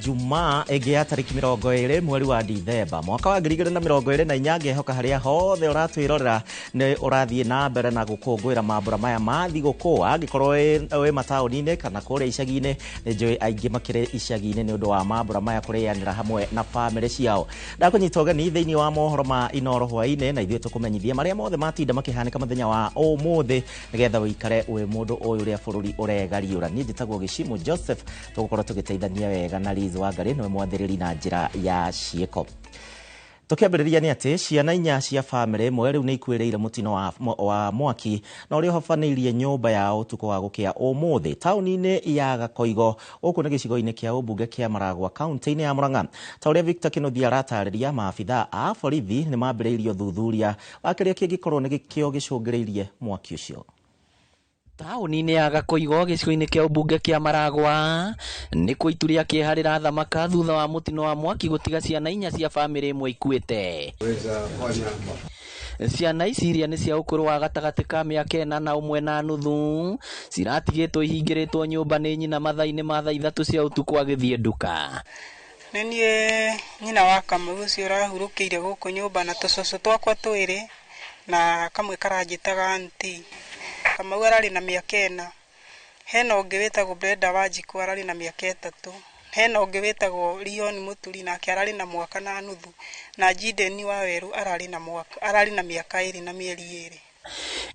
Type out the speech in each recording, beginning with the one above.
Jumaa ĩngĩ ya tarĩki 20 mweri wa Dithemba mwaka wa 2024. Ngehoka harĩa hothe ũratwĩrorera nĩ ũrathiĩ na mbere na gũkũngũĩra mambũra maya ma thigũkũ, angĩkorwo wĩ mataũni-inĩ kana kũrĩa icagi-inĩ. Nĩ njũĩ aingĩ makĩrĩ icagi-inĩ nĩ ũndũ wa mambũra maya kũrĩanĩra hamwe na bamĩrĩ ciao. Ndakũnyita ũgeni thĩinĩ wa mohoro ma Inoro hwaĩ-inĩ, na ithuĩ tũkũmenyithie marĩa mothe matinda makĩhanĩka mũthenya wa ũmũthĩ, nĩgetha ũikare wĩ mũndũ ũyũ ũrĩa bũrũri ũregariũra. Niĩ njĩtagwo Gĩcimu Joseph, tũgũkorwo tũgĩteithania wega na Liz Wangari, nĩwe mwathĩrĩri na njĩra ya ciĩko. Tũkĩambĩrĩria nĩ atĩ ciana inya cia bamĩrĩ ĩmwe rĩu nĩ ikuĩrĩire mũtino wa mwaki na ũrĩa ũhobanĩirie nyũmba yao ũtukũ wa gũkĩa ũmũthĩ taũni-inĩ ya Gakoigo, gũkũ nĩ gĩcigo-inĩ kĩa ũmbunge kĩa Maragwa, kaunti-inĩ ya Murang'a. Ta ũrĩa Victor Kĩnuthia aratarĩria, maabitha a borithi nĩ mambĩrĩirie ũthuthuria wa kĩrĩa kĩngĩkorwo nĩ kĩo gĩcũngĩrĩirie mwaki ũcio. Taũni-inĩ ya Gakoigo, gĩcigo-inĩ kĩa ũmbunge kĩa Maragwa, nĩkuo itu rĩa kĩeha rĩrathamaka thutha wa mũtino wa mwaki gũtiga ciana inya cia bamĩrĩ ĩmwe ikuĩte. Ciana ici, iria nĩ cia ũkũrũ wa gatagatĩ ka mĩaka 4 na 1.5, ciratigĩtwo ihingĩrĩtwo nyũmba nĩ nyina mathaa-inĩ ma thaa 3 cia ũtukũ agĩthiĩ nduka. Nĩ niĩ nyina wa Kamau ũcio ũrahurũkĩire gũkũ nyũmba na tũcũcũ twakwa twĩrĩ na kamwe karanjĩtaga aunty. Kamau ararĩ na mĩaka 4. Hena ũngĩ wĩtagwo Brenda Wanjikũ, ararĩ na mĩaka 3. Hena ũngĩ wĩtagwo Leon Mũturi, nake ararĩ na mwaka na nuthu, na Jiden Wawerũ ararĩ na mwaka ararĩ na mĩaka 2 na mĩeri 2.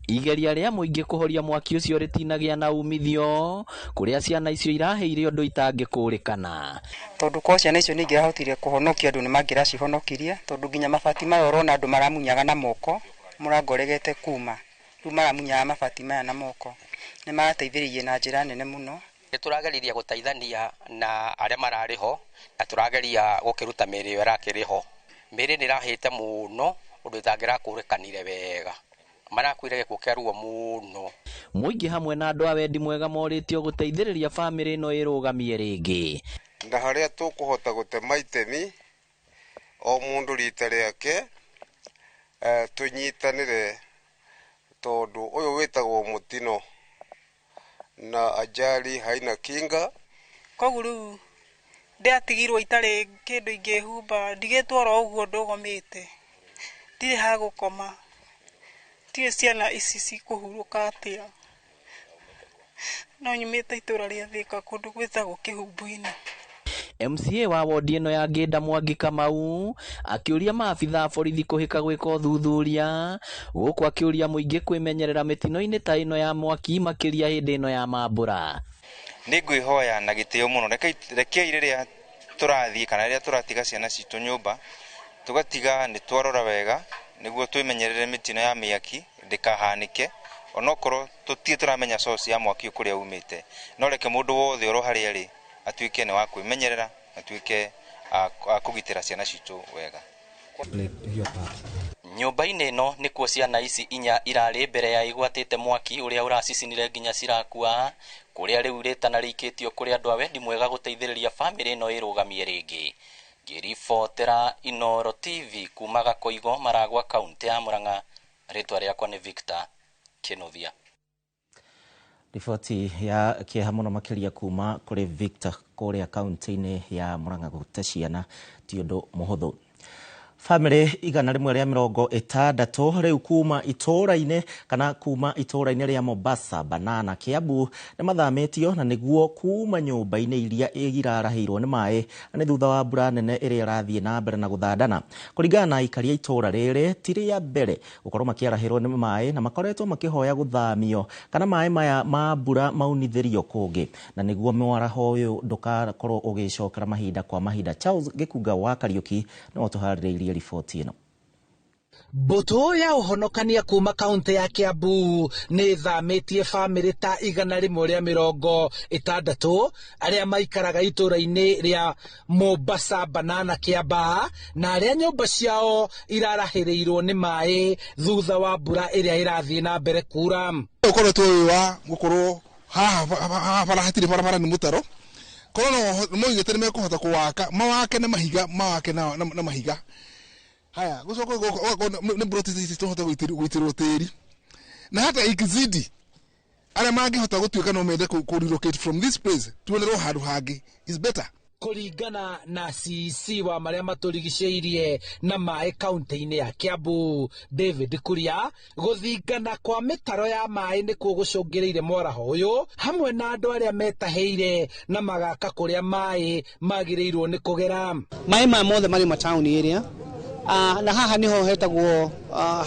Igeria rĩa mũingĩ kũhoria mwaki ũcio rĩtinagĩa na umithio, kũrĩa ciana icio irahĩire ũndũ itangĩkũrĩkana. Tondũ kwa ciana icio nĩ ingĩrahotire kũhonokia, andũ nĩ mangĩracihonokirie, tondũ nginya mabati maya ũrona andũ maramunyaga na moko, mũrango ũregete kuma, rĩu maramunyaga mabati maya na moko. Nĩ marateithĩrĩirie na njĩra nene mũno. Nĩ tũrageria gũteithania na arĩa mararĩ ho, na tũrageria gũkĩruta mĩrĩ ĩyo ĩrakĩrĩ ho. Mĩrĩ nĩ ĩrahĩte mũno ũndũ ĩtangĩrakũrĩkanire wega. Marakuire gĩkuũ kĩa ruo mũno. Mũingĩ hamwe na andũ a wendi mwega morĩtio gũteithĩrĩria bamĩrĩ ĩno ĩrũgamie rĩngĩ. Na harĩa tũkũhota gũtema itemi, o mũndũ rita rĩake, tũnyitanĩre, tondũ ũyũ wĩtagwo mũtino na ajali haina kinga. Koguo rĩu ndĩatigirwo itarĩ kĩndũ ingĩhumba, ndigĩtwo oro ũguo ndũgomĩte, ndirĩ ha gũkoma, ndiũĩ ciana ici cikũhurũka atĩa. No nyumĩte itũra rĩa Thĩka, kũndũ gwĩtagwo Kĩhumbu-inĩ. MCA wa wodi ĩno ya Ngĩnda, Mwangi Kamau, akĩũria maabitha a borithi kũhĩka gwĩka ũthuthuria, gũkũ akĩũria mũingĩ kwĩmenyerera mĩtino-inĩ ta ĩno ya mwaki, makĩria hĩndĩ ĩno ya mambũra. Nĩ ngwĩhoya na gĩtĩo mũno, rekei rĩrĩa tũrathiĩ kana rĩrĩa tũratiga ciana citũ nyũmba, tũgatiga nĩ twarora wega nĩguo twĩmenyerere mĩtino ya mĩaki ndĩkahanĩke. Onokorwo tũtirĩ tũramenya source ya mwaki ũyũ kũrĩa umĩte, no reke mũndũ wothe oro harĩa arĩ atuĩke nĩ wa kwĩmenyerera, atuĩke a kũgitĩra ciana citũ wega. Nyũmba-inĩ ĩno nĩkuo ciana ici inya irarĩ mbere ya igwatĩte mwaki ũrĩa ũracicinire nginya cirakua, kũrĩa rĩu rĩtana rĩikĩtio kũrĩ andũ a wendi mwega gũteithĩrĩria bamĩrĩ ĩno ĩrũgamie rĩngĩ. Ngĩribotera Inoro TV kuma Gakoigo, Maragwa, kaunti ya Murang'a, rĩtwa rĩakwa nĩ Victor Kĩnuthia. Riboti ya kĩeha mũno makĩria kuma kũrĩ Victor kũrĩa kaunti-inĩ ya Murang'a. Gũte ciana ti ũndũ mũhũthũ. Bamĩrĩ 160 rĩu kuma itũũra-inĩ kana kuma itũũra-inĩ rĩa Mombasa Banana, Kiambu, nĩ mathamĩtio na nĩguo kuma nyũmba-inĩ iria irarahĩirwo nĩ maĩ, na nĩ thutha wa mbura nene ĩrĩa ĩrathiĩ na mbere na gũthandana. Kũringana na aikari a itũũra rĩrĩ, ti rĩa mbere gũkorwo makĩarahĩrwo nĩ maĩ, na makoretwo makĩhoya gũthamio kana maĩ maya ma mbura maunithĩrio kũngĩ, na nĩguo mwaraho ũyũ ndũgakorwo ũgĩcokera mahinda kwa mahinda. Charles Gĩkunga wa Kariũki nĩwe ũtũharĩrĩirie riboti ĩno. Mbũtũ ya ũhonokania kuma kaunti ya Kiambu nĩ ĩthamĩtie bamĩrĩ ta 160 arĩa maikaraga itũũra-inĩ rĩa Mombasa Banana, Kiambaa, na arĩa nyũmba ciao irarahĩrĩirwo nĩ maĩ thutha wa mbura ĩrĩa ĩrathiĩ na mbere kura. Ũkoretwo wĩ wa gũkorwo haha bara hatirĩ barabara, nĩ mũtaro. Korwo no moigĩte nĩ mekũhota kũwaka, mawake na mahiga, mawake na mahiga. Haya, gũcoka ũgakorwo nĩ ploti ici tũhote gũitĩrwo tĩri, na hata ikizidi, arĩa mangĩhota gũtuĩka no mende kũ relocate from this place, tuonerwo handũ hangĩ is better. Kũringana na CEC wa marĩa matũrigicĩirie na maĩ kaunti-inĩ ya Kiambu David Kuria, gũthingana kwa mĩtaro ya maĩ nĩkuo gũcũngĩrĩire mwaraho ũyũ hamwe na andũ arĩa metahĩire na magaka kũrĩa maĩ magĩrĩirwo nĩ kũgera. Maĩ maya mothe marĩ mataũni area, na haha niho hetagwo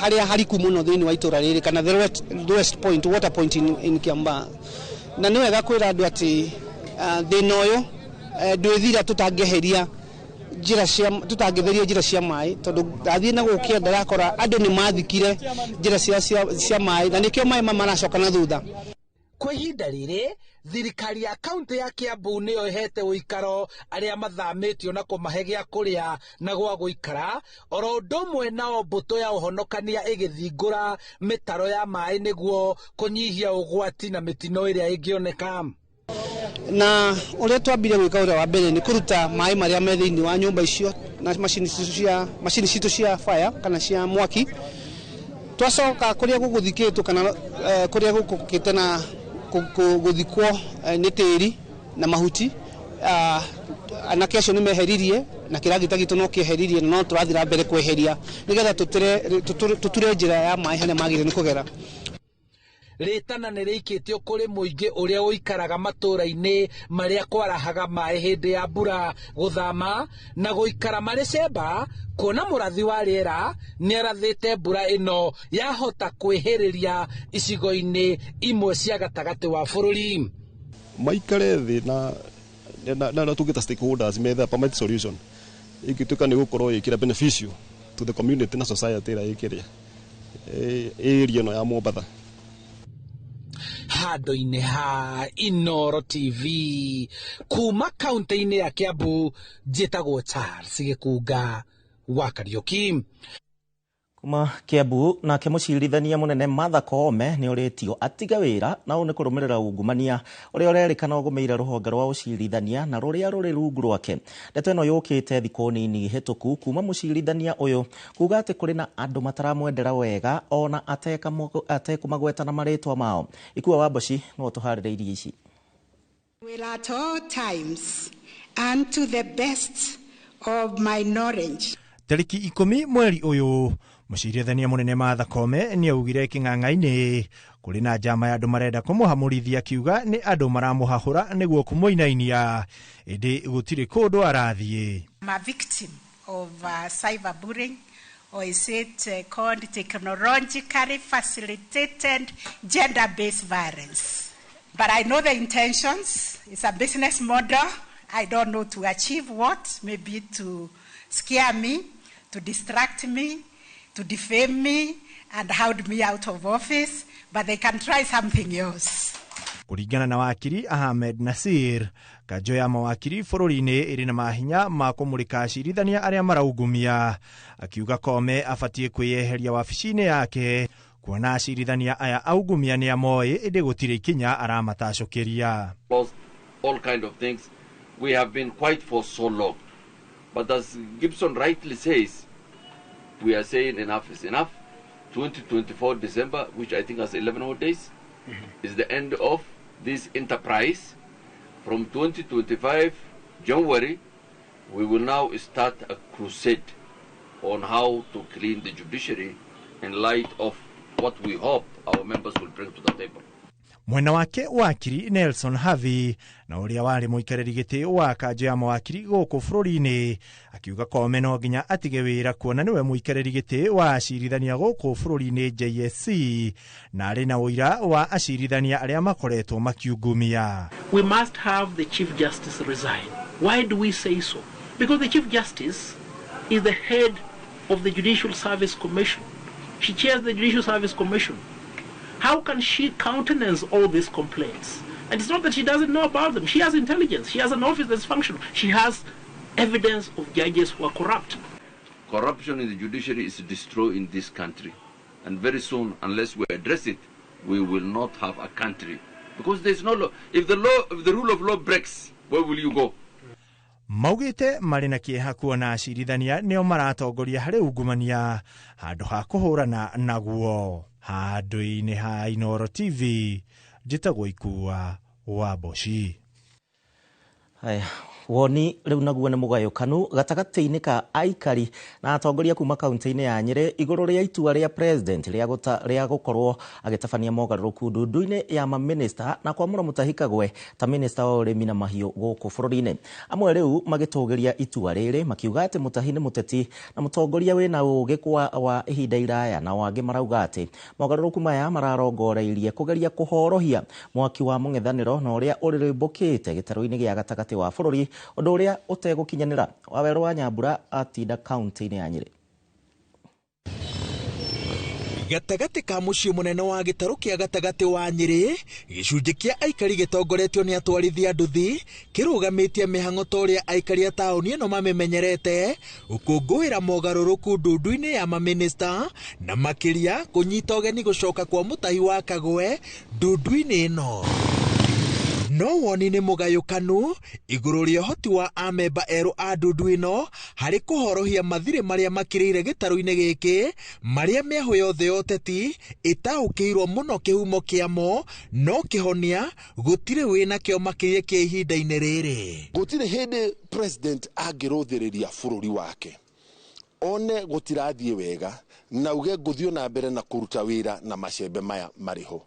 haria hariku muno thiini wa itura riri, kana the lowest point, water point in Kiambaa. Na nĩ wega kwĩra andũ atĩ thĩna ũyũ ndwĩthira tũtangĩeheria njĩra cia, tũtangĩtheria njĩra cia maĩ, tondũ ndathiĩ na gũkĩa ndarakora andũ nĩ mathikire njĩra cia maĩ, na nĩkĩo maĩ maracoka na thutha. Kwa ihinda rĩrĩ thirikari ya kaunti ya Kiambu nĩyo ĩhete ũikaro arĩa mathamĩtio na kũmahe gĩa kũrĩa na gwa gũikara, oro ũndũ ũmwe nao mbũtũ ya ũhonokania ĩgĩthingũra mĩtaro ya maĩ nĩguo kũnyihia ũgwati na mĩtino ĩrĩa ĩngĩoneka. Na ũrĩa twambire gwĩka ũrĩa wa mbere nĩ kũruta maĩ marĩa me thĩinĩ wa nyũmba icio na macini citũ cia fire kana cia mwaki. Twacoka kũrĩa gũgũthikĩtwo kana kũrĩa gũkũkĩte na gũthikwo nĩ tĩri na mahuti, anake acio nĩ meheririe na kĩragita gitũ no kĩeheririe, na no tũrathiĩ na mbere kweheria nĩgetha tũture njĩra ya maĩ harĩa magĩrĩire nĩ kũgera. Rĩtana nĩ rĩikĩtio kũrĩ mũingĩ ũrĩa ũikaraga matũũra-inĩ marĩa kwarahaga maĩ hĩndĩ ya mbura gũthama na gũikara marĩ cemba, kuona mũrathi wa rĩera nĩarathĩte mbura ĩno yahota kwĩhĩrĩria icigo-inĩ imwe cia gatagatĩ wa bũrũri. Maikare thĩ na tũngĩta stakeholders methe permanent solution ĩngĩtuĩka nĩ gũkorwo ĩkĩra beneficial to the community na society ĩrĩa ĩkĩrĩa area ĩno ya Mombatha. Handũ-inĩ ha Inooro TV kuma kaunti-inĩ ya Kiambu, njĩtagwo Charles Gĩkunga wa Kariũki. Kuma Kiambu, nake mũcirithania mũnene Martha Koome nĩ orĩtio atige wĩra na ũũ nĩ kũrũmĩrĩra ungumania ũrĩa ũrerĩkana ũgũmĩire rũhonge rwa ũcirithania na rũrĩa rũrĩ rungu rwake. Ndeto ĩno yũkĩte thikũ nini hĩtũku kuma mũcirithania ũyũ kuga atĩ kũrĩ na andũ mataramwendera wega ona atekũmagweta na marĩtwa mao. Ikua wa Mboci no tũharĩrĩirie ici. Will at all times and to the best of my knowledge. Tarĩki 10 mweri ũyũ mũcirithania mũnene Martha Koome nĩaugire kĩng'ang'a-inĩ kũrĩ na njama ya andũ marenda kũmũhamũrithia, akiuga nĩ andũ maramũhahũra nĩguo kũmũinainia, ĩndĩ gũtirĩ kũndũ arathiĩ. I'm a victim of cyberbullying, or is it called technologically facilitated gender-based violence? But I know the intentions. It's a business model. I don't know to achieve what, maybe to scare me, to distract me, to defame me and hound me out of office, but they can try something else. Kũringana na wakiri Ahmed Nasir, kanjo ya mawakiri bũrũri-inĩ ĩrĩ na mahinya ma kũmũrĩka acirithania arĩa maraungumia. Akiuga Koome abatiĩ kwĩyeheria wabici-inĩ yake kuona acirithania aya aungumia nĩ amoĩ, ĩndĩ gũtirĩ ikinya aramatacũkĩria. All kind of things. We have been quiet for so long. But as Gibson rightly says, we are saying enough is enough. 2024 December, which I think has 11 more days, is the end of this enterprise. From 2025 January, we will now start a crusade on how to clean the judiciary in light of what we hope our members will bring to the table. Mwena wake wakiri Nelson Havi na ũrĩa warĩ mũikarĩri gĩtĩ wa kanjo ya mawakiri gũkũ bũrũri-inĩ akiuga Koome no nginya atige wĩra kuona nĩwe mũikarĩri gĩtĩ wa acirithania gũkũ bũrũri-inĩ JSC na arĩ na ũira wa acirithania arĩa makoretwo makiungumia. We must have the Chief Justice resign. Why do we say so? Because the Chief Justice is the head of the Judicial Service Commission. She chairs the Judicial Service Commission. How can she countenance all these complaints? And it's not that she doesn't know about them. She has intelligence. She has an office that's functional. She has evidence of judges who are corrupt. Corruption in the judiciary is destroying this country. And very soon, unless we address it, we will not have a country. Because there's no law. If the rule of law breaks, where will you go? Maugĩte marĩ na kĩeha kuona acirithania nĩo maratongoria harĩ ungumania handũ ha kũhũrana naguo. Handũ-inĩ ha Inooro TV, njĩtagwo Ikua wa Mboci. Haya, Woni rĩu naguo nĩ mũgayũkanu gatagatĩ-inĩ ka aikari na atongoria kuma kaunti-inĩ ya Nyĩrĩ igũrũ rĩa itua rĩa president rĩa gũkorwo agĩtabania mogarũrũku ndundu-inĩ ya mamĩnĩsta na kwamũra Mutahi Kagwe ta mĩnĩsta wa ũrĩmi na mahiũ gũkũ bũrũri-inĩ. Amwe rĩu magĩtũgĩria itua rĩrĩ makiuga atĩ Mutahi nĩ mũteti na mũtongoria wĩna ũgĩ wa ihinda iraya, nao angĩ marauga atĩ mogarũrũku maya mararongoreirie kũgeria kũhorohia mwaki wa mũng'ethanĩro na ũrĩa ũrĩrĩmbũkĩte gĩtarũ-inĩ gĩa gatagatĩ wa bũrũri, ũndũ ũrĩa ũtegũkinyanĩra. Wawerũ wa Nyambura atinda kaunti-inĩ ya Nyĩrĩ. Gatagatĩ ka mũciĩ mũnene wa gĩtarũ kĩa gatagatĩ wa Nyĩrĩ, gĩcunjĩ kĩa aikari gĩtongoretio nĩ atwarithia nduthi kĩrũgamĩtie mĩhang'o ta ũrĩa aikari a taũni ĩno mamĩmenyerete gũkũngũĩra mogarũrũku ndundu-inĩ ya mamĩnĩsta na makĩria kũnyita ũgeni gũcoka kwa Mutahi wa Kagwe ndundu-inĩ ĩno. No woni nĩ mũgayũkanu igũrũ rĩa ũhoti wa amemba erũ a ndundu ĩno harĩ kũhorohia mathirĩ marĩa makĩrĩire gĩtarũ-inĩ gĩkĩ, marĩa mĩahũ yothe ya ũteti ĩtaũkĩirwo mũno kĩhumo kĩamo, no kĩhonia gũtirĩ wĩnakĩo makĩria kĩa ihinda-inĩ rĩrĩ. Gũtirĩ hĩndĩ president angĩrũthĩrĩria bũrũri wake one gũtirathiĩ wega na uge ngũthiĩ na mbere na kũruta wĩra na macembe maya marĩ ho.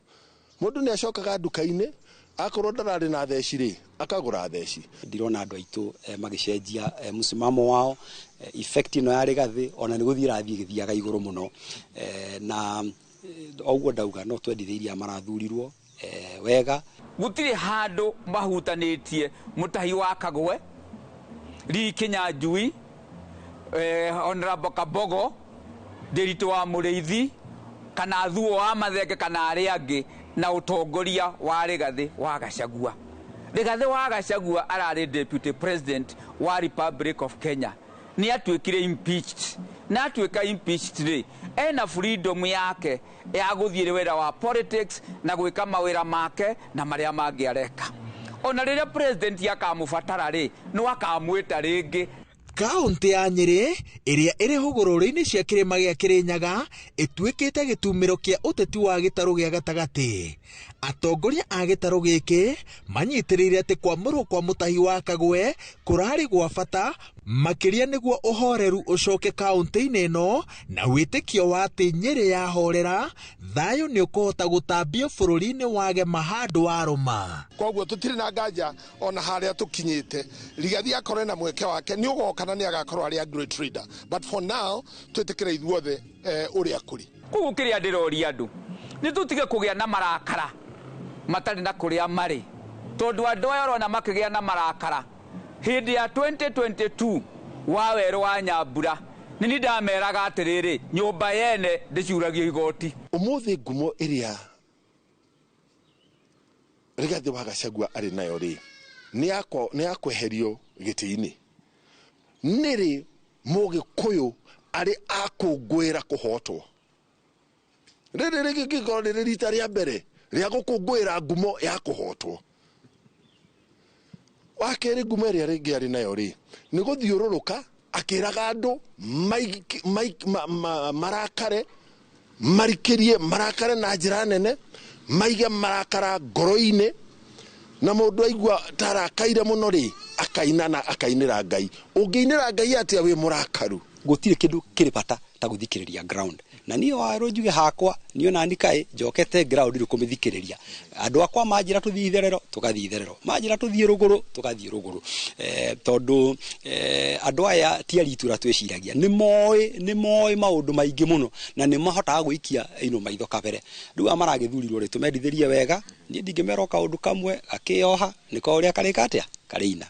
Mũndũ nĩ acokaga nduka-inĩ akorwo ndararĩ na theci rĩ akagũra theci. Ndirona andũ aitũ magĩcenjia mũsimamo wao, effect ĩno ya Rigathĩ ona nĩ gũthiĩ ĩrathiĩ ĩgĩthiaga igũrũ mũno, na oguo ndauga no twendithĩirie marathurirwo wega. Gũtirĩ handũ mahutanĩtie Mutahi wa Kagwe, Lee Kinyanjui, Honorable Kabogo, Ndiritu wa Mũrĩithi, kana Thuo wa Mathenge kana arĩa angĩ na ũtongoria wa Rigathĩ wa Gachagua. Rigathĩ wa Gachagua ararĩ deputy president wa Republic of Kenya. Nĩ atuĩkire impeached. Na atuĩka impeached rĩ, ena freedom yake ya gũthiĩ wĩra wa politics na gwĩka mawĩra make na marĩa mangĩ areka. Ona rĩrĩa president akamũbatara rĩ, no akamwĩta rĩngĩ. Kaunti ya Nyĩrĩ ĩrĩa ĩrĩ hũgũrũrũ-inĩ cia kĩrĩma gĩa Kĩrĩnyaga ĩtuĩkĩte gĩtumĩro kĩa ũteti wa gĩtarũ gĩa gatagatĩ. Atongoria a gĩtarũ gĩkĩ manyitĩrĩire atĩ kwamũrwo kwa Mutahi wa Kagwe kũrarĩ gwa bata makĩria nĩguo ũhoreru ũcoke kaunti-inĩ ĩno na wĩtĩkio wa atĩ Nyĩrĩ yahorera thayũ nĩ ũkũhota gũtambio bũrũri-inĩ wagema handũ warũma. Koguo tũtirĩ na nganja ona harĩa tũkinyĩte Rigathi akorwo na mweke wake nĩ ũgoka na nĩ agakorwo arĩ a great leader, but for now twĩtĩkĩre ithuothe ũrĩa kũrĩ. Koguo kĩrĩa ndĩroria andũ nĩ tũtige kũgĩa na marakara matarĩ na kũrĩa marĩ, tondũ andũ aya ũrona makĩgĩa na marakara hĩndĩ ya 2022 wa werũ wa Nyambura nĩ niĩ ndameraga atĩrĩrĩ, nyũmba yene ndĩciuragio igoti. Ũmũthĩ ngumo ĩrĩa Rigathi wa Gachagua arĩ nayo rĩ nĩ yakweherio gĩtĩ-inĩ. Nĩrĩ Mũgĩkũyũ arĩ akũngũĩra kũhotwo. Rĩrĩ rĩngĩkorwo rĩrĩ rita rĩa mbere rĩa gũkũngũĩra ngumo ya kũhotwo. Wa kerĩ ngumo ĩrĩa rĩngĩ arĩ nayo rĩ nĩ gũthiũrũrũka akĩraga andũ marakare, marikĩrie marakare na njĩra nene, maige marakara ngoro-inĩ, na mũndũ aigua tarakaire mũno rĩ akaina na akainĩra Ngai. Ũngĩinĩra Ngai atĩa wĩ mũrakaru? Gũtirĩ kĩndũ kĩrĩ bata ta gũthikĩrĩria ground. Na niĩ Wawerũ njuge hakwa niĩ ona niĩ kaĩ njokete ground rĩu kũmĩthikĩrĩria. Andũ akwa manjĩra tũthiĩ itherero tũgathiĩ itherero, manjĩra tũthiĩ rũgũrũ tũgathiĩ rũgũrũ, tondũ andũ aya ti aritũ ũrĩa twĩciragia, nĩ moĩ maũndũ maingĩ mũno na nĩ mahotaga gũikia ino maitho kabere. Rĩu aya maragĩthurirwo rĩ tũmendithĩrie wega, niĩ ndingĩmera o kaũndũ kamwe gakĩoha nĩko ũrĩa karĩka atĩa karĩina.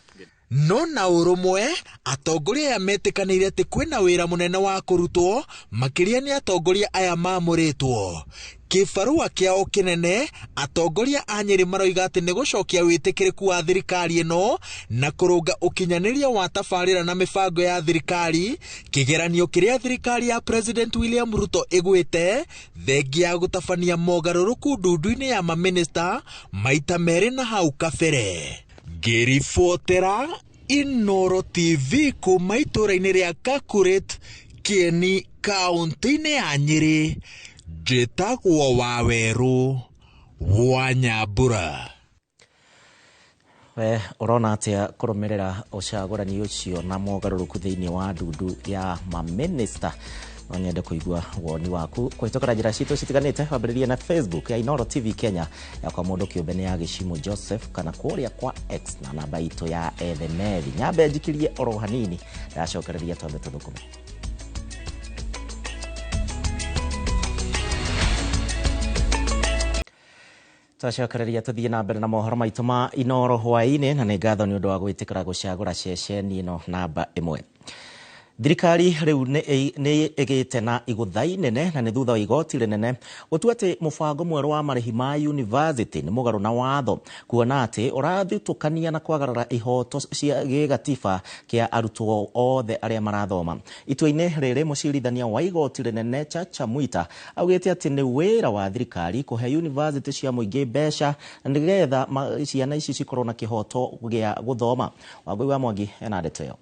No na ũrũmwe atongoria aya metĩkanĩire atĩ kwĩna wĩra mũnene wa kũrutwo makĩria nĩ atongoria aya mamũrĩtwo. Kĩbarũa kĩao kĩnene atongoria a Nyĩrĩ maroiga atĩ nĩ gũcokia wĩtĩkĩrĩku wa thirikari ĩno na kũrũnga ũkinyanĩria wa tabarĩra na mĩbango ya thirikari, kĩgeranio kĩrĩa thirikari ya President William Ruto ĩgwĩte thengia ya gũtabania mogarũrũku ndundu-inĩ ya mamĩnĩsta maita merĩ na hau kabere. Ngĩribotera Inooro TV kuma itũũra-inĩ rĩa Kakuret, Kieni, kaunti-inĩ ya Nyĩrĩ, njĩtagwo Wawerũ wa Nyambura. We ũrona atĩa kũrũmĩrĩra ũcagũrani ũcio na mogarũrũku thĩinĩ wa ndundu ya mamĩnĩsta? No nyende kũigua woni waku kũhĩtũkĩra njĩra citũ citiganĩte, wambĩrĩrie na Facebook ya Inooro TV Kenya, yakwa mũndũ kĩũmbe nĩ ya Gĩcimũ Joseph, kana kũrĩa kwa X na namba itũ ya Ethemethi. Nyambe njikirie oro hanini, ndacokereria twambe tũthũkũme. Twacokereria tuthiĩ na mbere na mohoro maitũ ma Inooro hwaĩ-inĩ, na nĩ ngatho nĩ ũndũ wa gwĩtĩkĩra gũcagũra ceceni ĩno namba ĩmwe. Thirikari rĩu nĩ ĩgĩte na igũtha inene, na nĩ thutha wa igoti rĩnene gũtua atĩ mũbango mwerũ wa marĩhi ma university nĩ mũgarũ na watho, kuona atĩ ũrathutũkania na kwagarara ihoto cia gĩgatiba kĩa arutwo othe arĩa marathoma. Itua-inĩ rĩrĩ, mũcirithania wa igoti rĩnene Chacha Mwita augĩte atĩ nĩ wĩra wa thirikari kũhe university cia mũingĩ mbeca nĩgetha ciana ici cikorwo na kĩhoto gĩa gũthoma. Wangũi wa Mwangi ena ndeto ĩyo.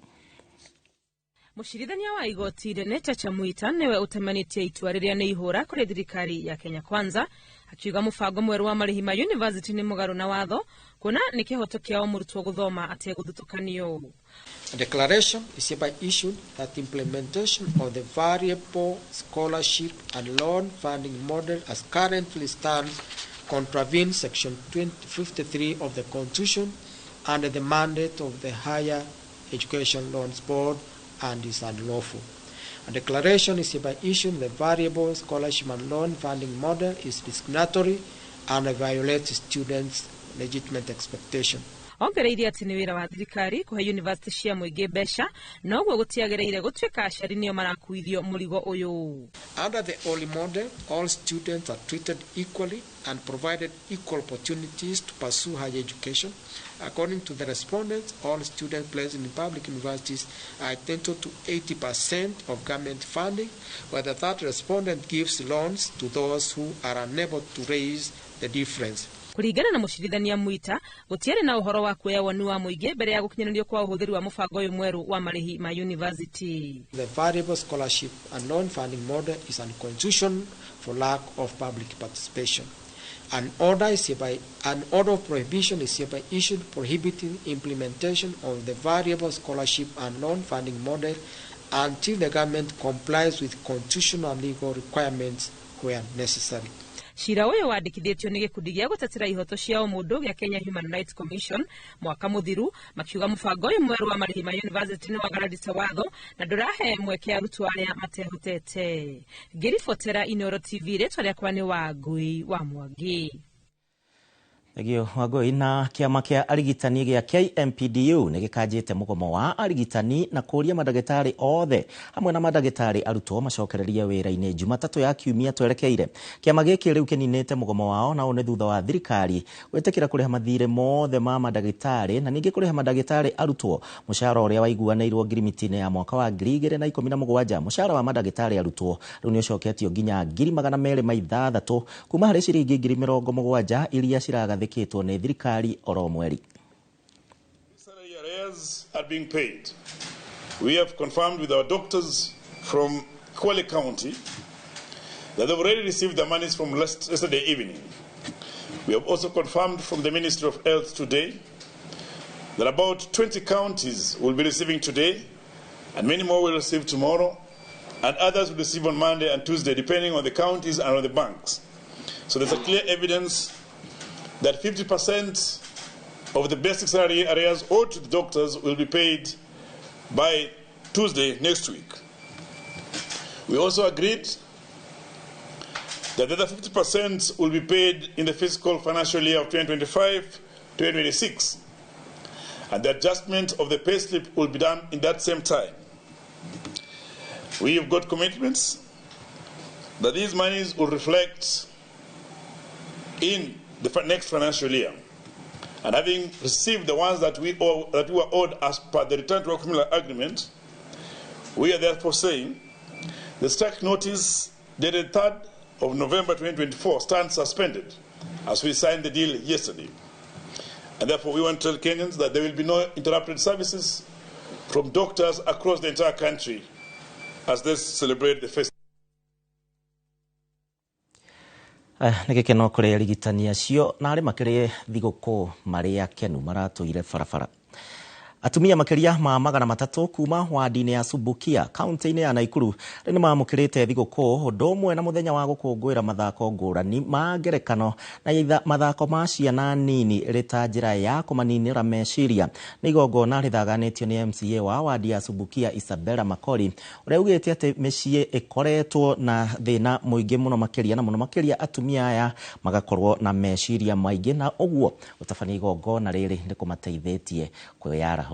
Mũcirithania wa igoti rĩnene Chacha Mwita nĩwe ũtemanĩtie itua rĩrĩa nĩ ihũra kũrĩ thirikari ya Kenya Kwanza, akiuga mũbango mwerũ wa marĩhi ma university nĩ mũgarũ na watho, kuona nĩ kĩhoto kĩa o mũrutwo gũthoma ategũthutũkanio. A declaration is hereby issued that implementation of the variable scholarship and loan funding model as currently stands contravenes Section 53 of the Constitution and the mandate of the Higher Education Loans Board and is unlawful. A declaration is hereby issued the variable scholarship and loan funding model is discriminatory and violates students' legitimate expectation. Ongereire atĩ nĩ wĩra wa thirikari kũhe university cia mũingĩ mbeca, noguo gũtiagĩrĩire gũtuĩka aciari nĩo marakuithio mũrigo ũyũ. Under the OLI model, all students are treated equally and provided equal opportunities to pursue higher education. According to the respondents, all students placed in public universities are entitled to 80% of government funding, while the third respondent gives loans to those who are unable to raise the difference. Kũringana na mũcirithania Mwita, gũtiarĩ na ũhoro wa kuoya woni wa mũingĩ mbere ya gũkinyanĩrio kwa ũhũthĩri wa mũbango ũyũ mwerũ wa marĩhi ma university. The variable scholarship and loan funding model is unconstitutional for lack of public participation. An order of prohibition is hereby issued prohibiting implementation of the variable scholarship and loan funding model until the government complies with constitutional and legal requirements where necessary. Cira ũyũ wandĩkithĩtio nĩ gĩkundi gĩa gũtetera ihoto cia ũmũndũ gĩa Kenya Human Rights Commission mwaka mũthiru, makiuga mũbango ũyũ mwerũ wa marĩhi ma university nĩ wagararĩte watho na ndũrahe mweke arutwo arĩa matehotete. Ngĩribotera Inooro TV, rĩtwa rĩakwa nĩ Wangũi wa Mwangi. Thengio Wangũi. Na kĩama kĩa arigitani gĩa KMPDU nĩ gĩkanjĩte mũgomo wa arigitani na kũria mandagĩtarĩ othe hamwe na mandagĩtarĩ arutwo macokererie wĩra-inĩ Jumatatũ ya kiumia twerekeire. Kĩama gĩkĩ rĩu kĩninĩte mũgomo wao, na ũũ nĩ thutha wa thirikari gwĩtĩkĩra kũrĩha mathirĩ mothe ma mandagĩtarĩ na ningĩ kũrĩha mandagĩtarĩ arutwo mũcara ũrĩa waiguanĩirwo ngirimiti-inĩ ya mwaka wa 2017. Mũcara wa mandagĩtarĩ arutwo rĩu nĩ ũcoketio nginya 206,000 kuma harĩ ciringi 70,000 iria ciragathĩkĩtwo nĩ thirikari oro mweri. Salary arrears are being paid. We have confirmed with our doctors from Kwale County that they've already received the monies from yesterday evening. We have also confirmed from the Ministry of Health today that about 20 counties will be receiving today, and many more will receive tomorrow, and others will receive on Monday and Tuesday, depending on the counties and on the banks. So there's a clear evidence that 50% of the basic salary arrears owed to the doctors will be paid by Tuesday next week. We also agreed that the other 50% will be paid in the fiscal financial year of 2025-2026, and the adjustment of the pay slip will be done in that same time. We have got commitments that these monies will reflect in the next financial year. And having received the ones that we were owed as per the return to work formula agreement, we are therefore saying the strike notice dated 3rd of November 2024 stands suspended as we signed the deal yesterday. And therefore we want to tell Kenyans that there will be no interrupted services from doctors across the entire country as they celebrate the festival. Nĩ gĩkeno kũrĩ arigitani acio na arĩ makĩrĩ thigũkũ marĩ akenu maratũire barabara. Atumia makĩria ma 300 kuma wadi-inĩ ya Subukia kaunti-inĩ ya Naikuru rĩu nĩ mamũkĩrĩte thigũkũ ũndũ ũmwe na mũthenya wa gũkũngũĩra mathako ngũrani ma ngerekano na mathako ma ciana nini ĩrĩ ta njĩra ya kũmaninĩra meciria. Nĩ igongona rĩthaganĩtio nĩ MCA wa wadi ya Subukia Isabella Makori ũrĩa ugĩte atĩ mĩciĩ ĩkoretwo na thĩna mũingĩ mũno makĩria na mũno makĩria atumia aya magakorwo na meciria maingĩ na ũguo gũtabania igongona rĩrĩ nĩ kũmateithĩtie kwĩyarahũra.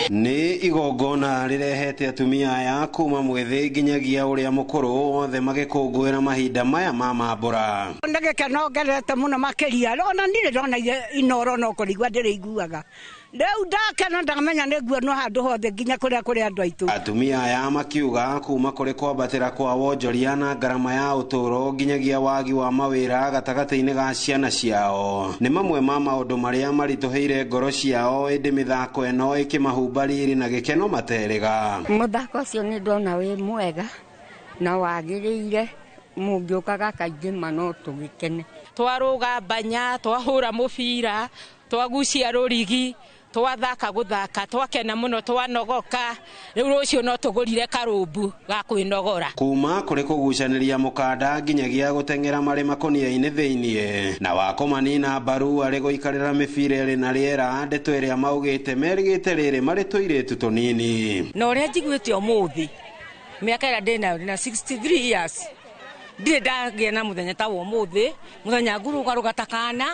Nĩ igongona rĩrehete atumia aya kuma mwĩthĩ nginyagia ũrĩa mũkũrũ othe magĩkũngũĩra mahinda maya ma mambũra. Nĩ gĩkeno ngenete mũno makĩria ona ndirĩ ndona inoro no kũrigua ndĩrĩiguaga rĩu ndakena ndamenya nĩ nguonwo handũ hothe nginya kũrĩa kũrĩ andũ aitũ. Atumia aya makiuga kuma kũrĩ kwambatĩra kwa wonjoria na ngarama ya ũtũũro nginyagia wagi wa mawĩra gatagatĩ-inĩ ga ciana ciao nĩ mamwe ma maũndũ marĩa maritũhĩire ngoro ciao, ĩndĩ mĩthako ĩno ĩkĩmahumba riri na gĩkeno materĩga. Mũthako ũcio nĩ ndona wĩ mwega na wagĩrĩire, mũngĩũkaga kaingĩ ma no tũgĩkene. Twarũga mbanya, twahũra mũbira, twagucia rũrigi, twathaka guthaka, twakena muno, twanogoka riu rucio no tugurire karumbu ga kwinogora. Kuma kuri kugucaniria mukanda nginyagia guteng'era mari makonia-inĩ thĩiniĩ na wakũmanina mbaru arĩ gũikarĩra mĩbira ĩrĩ na rĩera, ndeto ĩrĩa maugĩte merĩgĩte rĩrĩ marĩ tũirĩtu tũnini. Na ũrĩa njiguĩte ũmũthĩ mĩaka ĩrĩa ndĩnayo ndĩna 63 years ndirĩ ndagĩa na mũthenya ta wa ũmũthĩ, mũthenya ngũrũgarũga ta kana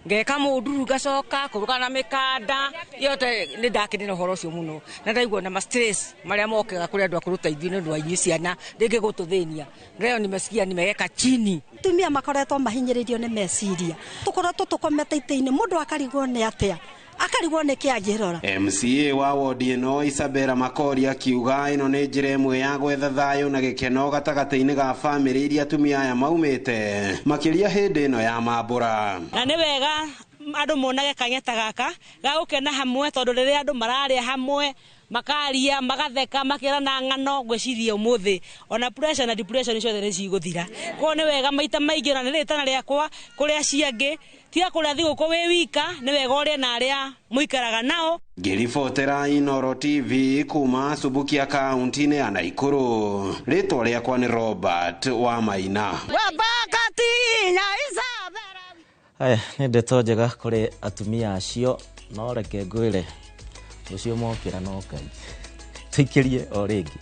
ngeka mũnduru ngacoka kũrũga na mĩkanda yote nĩ ndakenera ũhoro ũcio mũno na ndaigua na ma stress marĩa mokaga kũrĩ andũ akũrũ ta ithuĩ nĩ ũndũ wa inyuĩ ciana rĩngĩ gũtũthĩnia. Leo nimesikia nimeweka chini. Atumia makoretwo mahinyĩrĩirio nĩ meciria, tũkoretwo tũkomete itĩ-inĩ, mũndũ akarigwo nĩ atĩa, akarigwo nĩ kĩ angĩrora. MCA wa wodi ĩno Isabella Makori akiuga ĩno nĩ njĩra ĩmwe ya gwetha thayũ na gĩkeno gatagatĩ-inĩ ga bamĩrĩ iria atumia aya maumĩte makĩria hĩndĩ ĩno ya mambũra. Na nĩ wega andũ monage kanya ta gaka ga gũkena hamwe, tondũ rĩrĩa andũ mararĩa hamwe makaria magatheka makĩrana ng'ano, ngwĩciria ũmũthĩ ona pressure na depression ciothe nĩ cigũthira. Koguo nĩ wega maita maingĩ, na nĩ rĩtana rĩakwa kũrĩ acio angĩ, tiga kũrĩa thigũkũ wĩ wika, nĩ wega ũrĩe na arĩa mũikaraga nao. Ngĩribotera Inooro TV kuma Subukia kaunti-inĩ ya Naikuru, rĩtwa rĩakwa nĩ Robert wa Maina. Aya nĩ ndeto njega kũrĩ atumia acio, no reke ngwĩre rũciũ mokĩra no Ngai tũikĩrie o rĩngĩ.